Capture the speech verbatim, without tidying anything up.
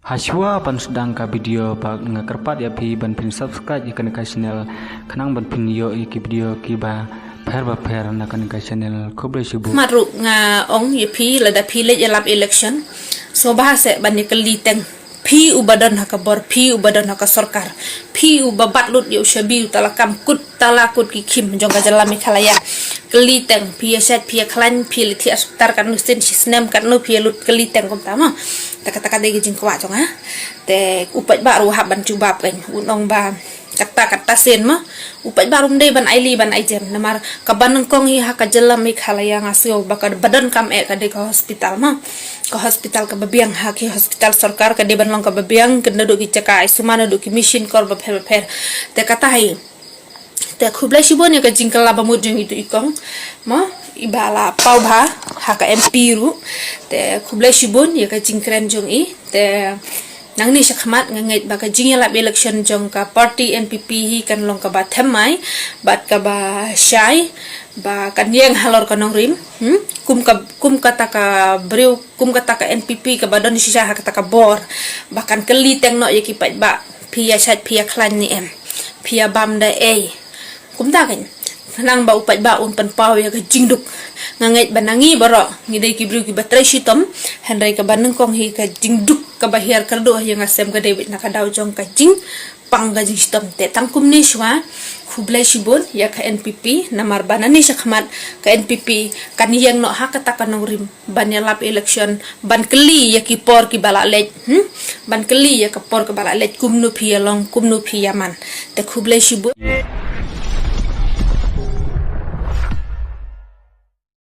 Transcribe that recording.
Hashwa ban sdang ka video ba nga kyrpad ïa phi ban phin subscribe ïa kane ka channel khnang ban phin ïoh ïa ki video kiba pher ba pher na kane ka channel. Khublei shibun. Mat ruh nga ong ïa phi, lada phi leit ïalap election, sngewbha seh ban ïa kylli teng. Phi uba don ha ka bor, phi uba don ha ka sorkar, phi uba bat lut ïa u shabi u tala kam kut tala kut ki khim jong ka jylla Meghalaya. Kylli teng, phi ïa shait, phi ïa khlaiñ, phi ïa leit thiah hospital katno sien, shi snem katno phi ïa lut, kylli teng kumta mo. Te kata ka dei ka jingkwah jong nga. Te u paidbah ruh hap ban jubab kan, un ong ba kata kata sien mo. U paidbah ruh ym dei ban ailad ban aijem, namar kaba nyngkong hi ha ka jylla Meghalaya nga sngew ba kaba donkam eh ka dei ka hospital mo. Ka hospital kaba biang ha ki hospital sorkar ka dei ban long kaba biang, ka naduh ki jaka ai sumar, naduh ki machine kor bapher bapher. Te kata hi. Te khublei shibun ïa ka jingkylla bamut jong itu i kong mo, iba la paw bha ha ka M P ruh. Te khublei shibun ïa ka jingkren jong i. Te nangne shakhmat nga ngeit ba ka jingïalap election jong ka party N P P hi kan long kaba thymmai bad kaba shai, ba kan ïeng halor ka nongrim. Hmm? Kum ka, kum kata ka briew, kum kata ka N P P kaba don shisha ha kata ka bor, ba kan kylli teng noh ïa ki paidbah, phi ïa shait, phi ïa khlaiñ ne em, phi ïa bam da ei. Kumta kan, khnang ba u paidbah un pynpaw ïa ka jingduk. Nga ngeit ba na ngi baroh ngi dei ki briew kiba trei shitom, hynrei kaba nyngkong hi ka jingduk kaba hiar kyrduh ïa nga sem ka dei beit na ka daw jong ka jingpang ka jingshitom. Te tang kumne shuwa, khublei shibun ïa ka N P P, namar ba nangne shakhmat ka N P P kan ïeng noh ha kata ka nongrim ban ïalap election, ban kylli ïa ki por kiba la leit. Hmm? Ban kylli ïa ka por kiba la leit, kumno phi ïa long, kumno phi ïa man. Te khublei shibun.